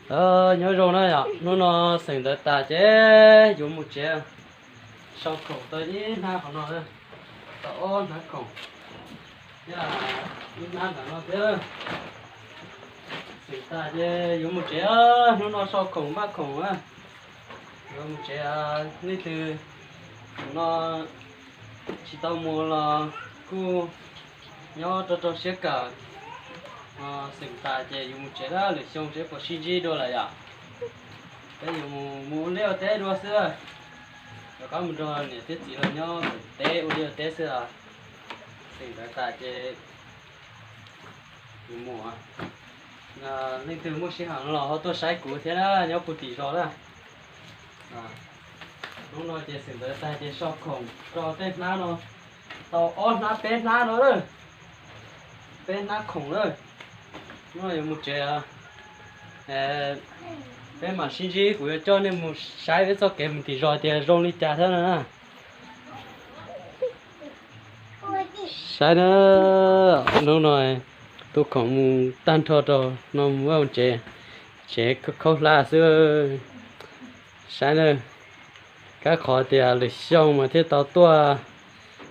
Nyob zoo na yom, hnub no xeem ntawv tas ces yuav mus tsev. Sau khoom tau ib hnab qhov no, tau ob hnab khoom, ib hnab ntawm no thiab. Xeem tas ces yuav mus tsev, hnub no sau khoom npaj khoom na. Yuav mus tsev, leej twg no tsis tau mus los kuj nyob rau rau siab kawm. Xeem tas ces yuav mus tsev na, lwm xyoo seb puas sib ntsib dua lawm yom. Peb yuav mus ua liaj ua teb dua xwb, rov qab mus nrog niam thiab txiv los nyob teb ua liaj ua teb xwb. Xeem ntawv tas ces yuav mus. Leej twg muaj sij hawm no los ho tuaj saib kuv thiab na, nyob puag tim zos na. Hnub no ces xeem ntawv tas ces sau khoom rau tej hnab no, tau ob hnab peb hnab no lawm, peb hnab khoom lawm. Hnub no yuav mus tsev, peb mam sib ntsib, kuv yuav coj nej mus saib peb txoj kev mus tim zos tias zoo li cas thiab na. Saib na, hnub no tu khoom mus tag nrho rau no mus vaj mus tsev, tsev khaub hlab xwb. Saib na, kab qhov tias lwm xyoo mas thiaj tau tuaj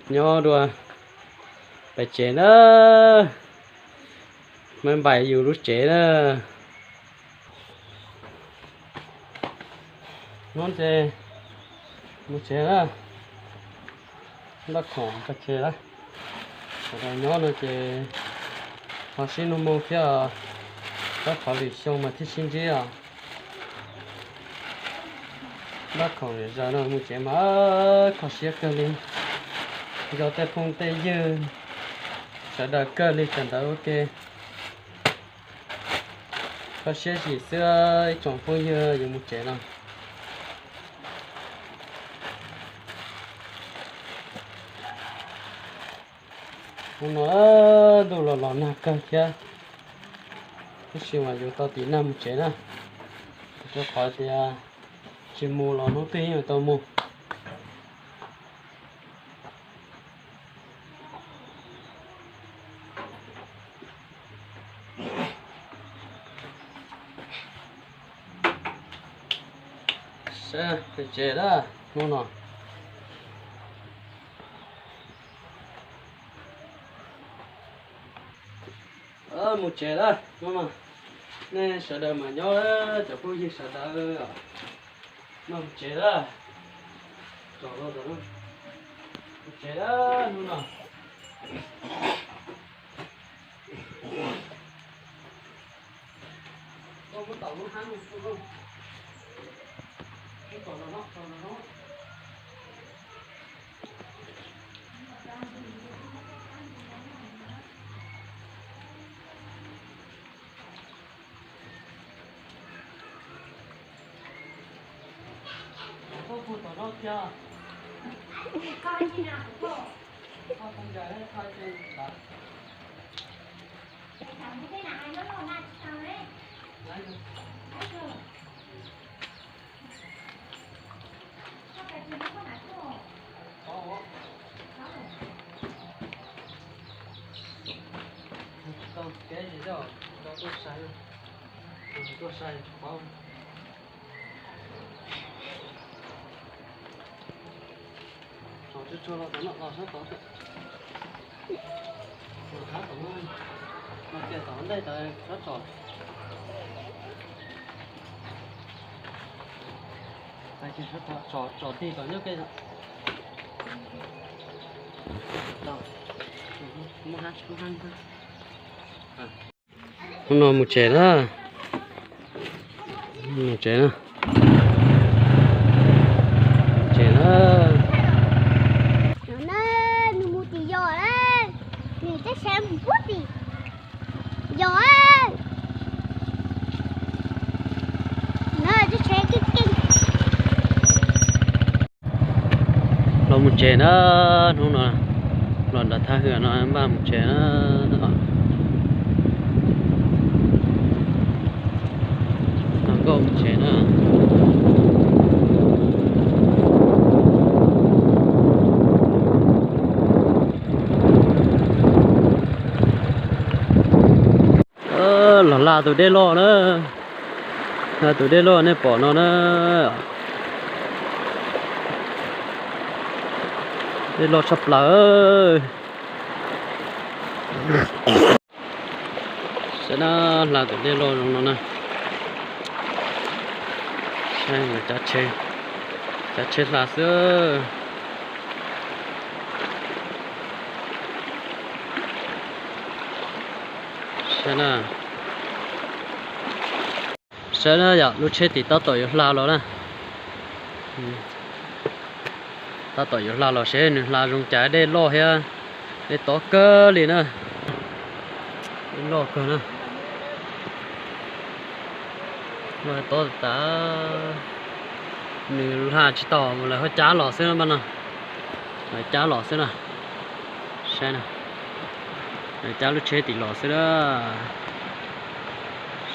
nyob dua pem tsev na, me npaim yus lub tsev na. Hnub ces mus tsev na, npaj khoom pem tsev na. Sawv daws nyob no ces ho sib nug moo thiab, kab qhov lwm xyoo mas thiaj sib ntsib os. Npaj khoom lwm zaus no mus tsev mas kho siab kawg li, nco tej phooj tej ywg sawv daws kawg li, kawm ntawv ua ke. Kho siab zim xwb ib tsoom phooj ywg, yuav mus tsev no. Hnub no ntuj los los nag kawg thiab, tab sis mas yuav tau tiv nag mus tsev na, rau qhov tias tsis mus los hnub twg yeej yuav tau mus. Sawv tsev na, hnub no mus tsev na, hnub no nej sawv daws mas nyob, cov phooj ywg sawv daws, mus tsev na, mus tsev na, hnub no. Tau kev zog, tau tuaj sai, tuaj sai tsis paub. Tsom tsuag tsuag los tom no los sab tod thiab. Sab tom no, no kiag tom ntej tod sab tsom. Tsom tig tom nyob kej. Muaj hab tsis muaj hab. Hnub no mus tsev na, mus tsev na, tsev na. No na, nws mus tim yos na, nws teb tsheb mus puag tim yos. No teb tsheb keej keej. Los mus tsev na, hnub no los nram thaj hwm no npaj mus tsev na. Los nkauj mus tsev na. Los laj tus dej loj na. Tus dej loj nej pom no na, dej loj tshaj plaws. Saib na, hla tus dej loj zoo no na. Saib, cav tsheb hla xwb. Saib na, saib na yom, lub tsheb tim tab tom yuav hla los na. Tab tom yuav hla los seb nws hla zoo cas, dej loj thiab, dej tob kawg li na. Dej loj kawg na. Loj tob tas, nws hla tsis tau, lawv ho cav los xwb na, lawv cav los xwb na. Saib na, lawv cav lub tsheb tim los xwb na.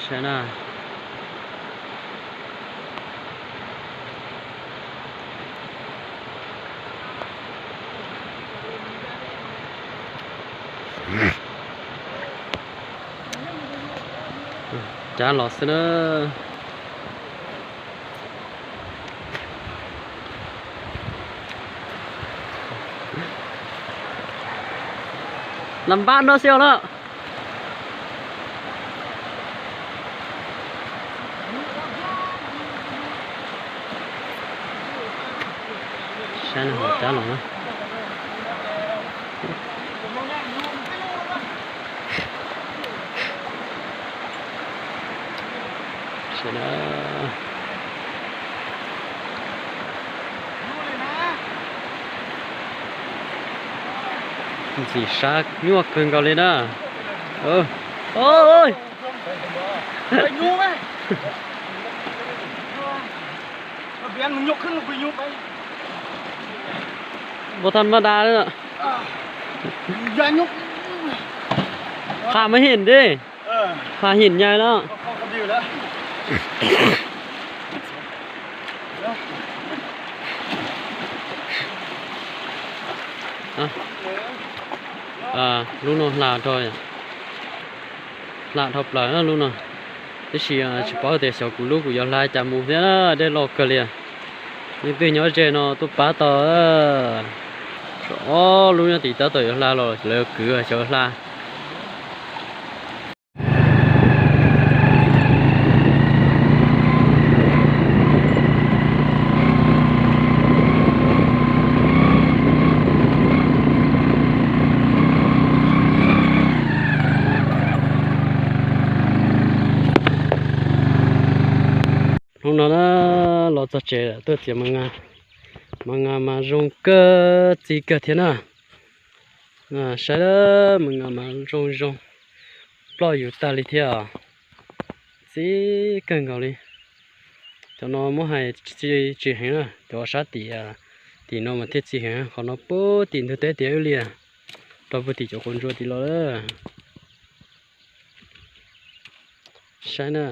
Saib na. Cav los xwb na. Lam npab no xwb os na. Saib na, cav los na. Ntxim sab nyuaj kawg nkaus li na. Ua tha maj da li. Qha maj him di, qha him nyai na. Lub no hla dhau, hla dhau plaws lub no. Tab sis tsis paub tias xyov kuv lub kuv yuav hla cas mus thiab, dej loj kawg li. Leej twg nyob ze no tuaj pab tau. Ob lub nyob tim tab tom yuav hla los lawv kwv xyov hla. Hnub no na, los txog tsev tuaj txiav mas nga, mas nga mas zoo kawg txi kawg thiab na. Saib mas nga mas zoo zoo, ploj yus tag li thiab os. Txi kawg nkaus li. Cov no muab hais txi tsis heev na, cov sab tim, tim no mas thiaj txi heev, qhov no puag tim ntug teb tiag wb li, rau puag tim cov quav ntsuab tim los. Saib na.